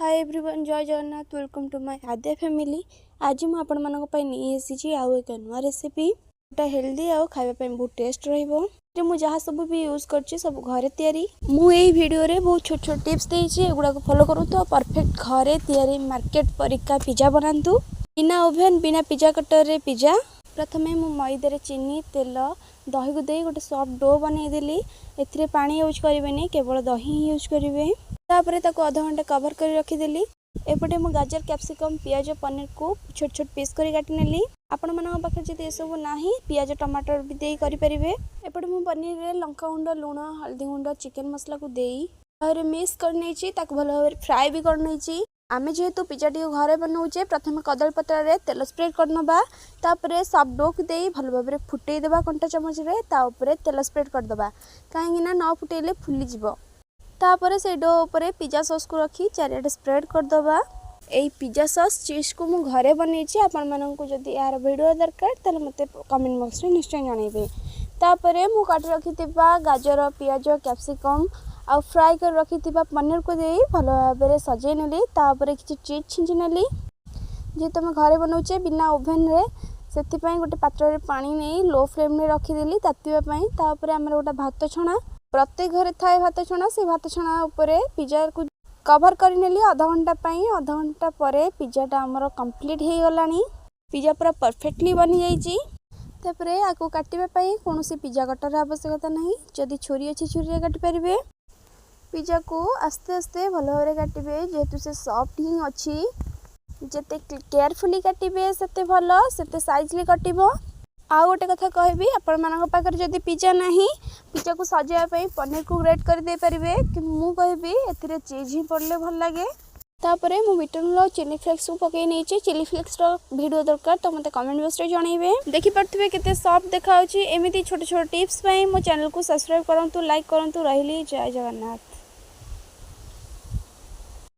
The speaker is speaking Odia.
ହାଏ ଏଭ୍ରିୱାନ୍, ଜୟ Jagannath. Welcome to my Adya family. ଆଜି ମୁଁ ଆପଣମାନଙ୍କ ପାଇଁ ନେଇ ଆସିଛି ଆଉ ଏକ ନୂଆ ରେସିପି। ଏଟା ହେଲ୍ଦି ଆଉ ଖାଇବା ପାଇଁ ବହୁତ ଟେଷ୍ଟ ରହିବ। ଏଥିରେ ମୁଁ ଯାହା ସବୁ ବି ୟୁଜ୍ କରିଛି, ସବୁ ଘରେ ତିଆରି। ମୁଁ ଏଇ ଭିଡ଼ିଓରେ ବହୁତ ଛୋଟ ଛୋଟ ଟିପ୍ସ ଦେଇଛି। ଏଗୁଡ଼ାକୁ ଫଲୋ କରନ୍ତୁ ଆଉ ପରଫେକ୍ଟ ଘରେ ତିଆରି ମାର୍କେଟ ପରିକା ପିଜା ବନାନ୍ତୁ, ବିନା ଓଭେନ୍, ବିନା ପିଜା କଟରରେ ପିଜା। ପ୍ରଥମେ ମୁଁ ମଇଦାରେ ଚିନି, ତେଲ, ଦହିକୁ ଦେଇ ଗୋଟେ ସଫ୍ଟ do ବନେଇଦେଲି। ଏଥିରେ ପାଣି ୟୁଜ୍ କରିବେନି, କେବଳ ଦହି ହିଁ ୟୁଜ୍ କରିବେ। ତାପରେ ତାକୁ ଅଧଘଣ୍ଟା କଭର୍ କରି ରଖିଦେଲି। ଏପଟେ ମୁଁ ଗାଜର, କ୍ୟାପ୍ସିକମ୍, ପିଆଜ, ପନିରକୁ ଛୋଟ ଛୋଟ ପିସ୍ କରି କାଟିନେଲି। ଆପଣମାନଙ୍କ ପାଖରେ ଯଦି ଏସବୁ ନାହିଁ, ପିଆଜ, ଟମାଟର ବି ଦେଇ କରିପାରିବେ। ଏପଟେ ମୁଁ ପନିରରେ ଲଙ୍କାଗୁଣ୍ଡ, ଲୁଣ, ହଳଦୀ ଗୁଣ୍ଡ, ଚିକେନ୍ ମସଲାକୁ ଦେଇ ଭାବରେ ମିକ୍ସ କରିନେଇଛି। ତାକୁ ଭଲ ଭାବରେ ଫ୍ରାଏ ବି କରିନେଇଛି। ଆମେ ଯେହେତୁ ପିଜାଟିକୁ ଘରେ ବନାଉଛେ, ପ୍ରଥମେ କଦଳୀ ପତ୍ରରେ ତେଲ ସ୍ପ୍ରେଡ୍ କରିନେବା। ତାପରେ ସଫ୍ଟ ଡୋକୁ ଦେଇ ଭଲ ଭାବରେ ଫୁଟେଇ ଦେବା କଣ୍ଟା ଚାମଚରେ। ତା ଉପରେ ତେଲ ସ୍ପ୍ରେଡ୍ କରିଦେବା, କାହିଁକିନା ନ ଫୁଟେଇଲେ ଫୁଲିଯିବ। ତାପରେ ସେଇ do ଉପରେ ପିଜା ସସ୍କୁ ରଖି ଚାରିଆଡ଼େ ସ୍ପ୍ରେଡ୍ କରିଦେବା। ଏଇ ପିଜା ସସ୍ ଚିଜ୍କୁ ମୁଁ ଘରେ ବନେଇଛି। ଆପଣମାନଙ୍କୁ ଯଦି ଏହାର ଭିଡ଼ିଓ ଦରକାର, ତାହେଲେ ମୋତେ କମେଣ୍ଟ ବକ୍ସରେ ନିଶ୍ଚୟ ଜଣାଇବେ। ତାପରେ ମୁଁ କାଟି ରଖିଥିବା ଗାଜର, ପିଆଜ, କ୍ୟାପ୍ସିକମ୍ ଆଉ ଫ୍ରାଏ କରି ରଖିଥିବା ପନିରକୁ ଦେଇ ଭଲ ଭାବରେ ସଜେଇ ନେଲି। ତାପରେ କିଛି ଚିଜ୍ ଛିଞ୍ଚି ନେଲି। ଯେହେତୁ ଆମେ ଘରେ ବନାଉଛେ ବିନା ଓଭେନରେ, ସେଥିପାଇଁ ଗୋଟେ ପାତ୍ରରେ ପାଣି ନେଇ ଲୋ ଫ୍ଲେମ୍ରେ ରଖିଦେଲି ତାତିବା ପାଇଁ। ତାପରେ ଆମର ଗୋଟେ ଭାତ ଛଣା, ପ୍ରତ୍ୟେକ ଘରେ ଥାଏ ଭାତ ଛଣା, ସେଇ ଭାତ ଛଣା ଉପରେ ପିଜାକୁ କଭର୍ କରିନେଲି ଅଧଘଣ୍ଟା ପାଇଁ। ଅଧଘଣ୍ଟା ପରେ ପିଜାଟା ଆମର କମ୍ପ୍ଲିଟ୍ ହେଇଗଲାଣି। ପିଜା ପୁରା ପରଫେକ୍ଟଲି ବନିଯାଇଛି। ତାପରେ ଆକୁ କାଟିବା ପାଇଁ କୌଣସି ପିଜା କଟର ଆବଶ୍ୟକତା ନାହିଁ। ଯଦି ଛୁରୀ ଅଛି, ଛୁରୀରେ କାଟିପାରିବେ। ପିଜାକୁ ଆସ୍ତେ ଆସ୍ତେ ଭଲ ଭାବରେ କାଟିବେ, ଯେହେତୁ ସେ ସଫ୍ଟ ହିଁ ଅଛି। ଯେତେ କେୟାରଫୁଲି କାଟିବେ, ସେତେ ଭଲ, ସେତେ ସାଇଜଲି କଟିବ। ଆଉ ଗୋଟେ କଥା କହିବି, ଆପଣମାନଙ୍କ ପାଖରେ ଯଦି ପିଜା ନାହିଁ, ପିଜାକୁ ସଜାଇବା ପାଇଁ ପନିରକୁ ଗ୍ରେଟ୍ କରିଦେଇପାରିବେ। କିନ୍ତୁ ମୁଁ କହିବି, ଏଥିରେ ଚିଜ୍ ହିଁ ପଡ଼ିଲେ ଭଲ ଲାଗେ। ତାପରେ ମୁଁ ବିଟ ଲୁଣ ଆଉ ଚିଲି ଫ୍ଲେକ୍ସକୁ ପକାଇ ନେଇଛି। ଚିଲି ଫ୍ଲେକ୍ସର ଭିଡ଼ିଓ ଦରକାର ତ ମୋତେ କମେଣ୍ଟ ବକ୍ସରେ ଜଣାଇବେ। ଦେଖିପାରୁଥିବେ କେତେ ସଫ୍ଟ ଦେଖାଯାଉଛି। ଏମିତି ଛୋଟ ଛୋଟ ଟିପ୍ସ ପାଇଁ ମୋ ଚ୍ୟାନେଲକୁ ସବସ୍କ୍ରାଇବ୍ କରନ୍ତୁ, ଲାଇକ୍ କରନ୍ତୁ। ରହିଲି, ଜୟ ଜଗନ୍ନାଥ।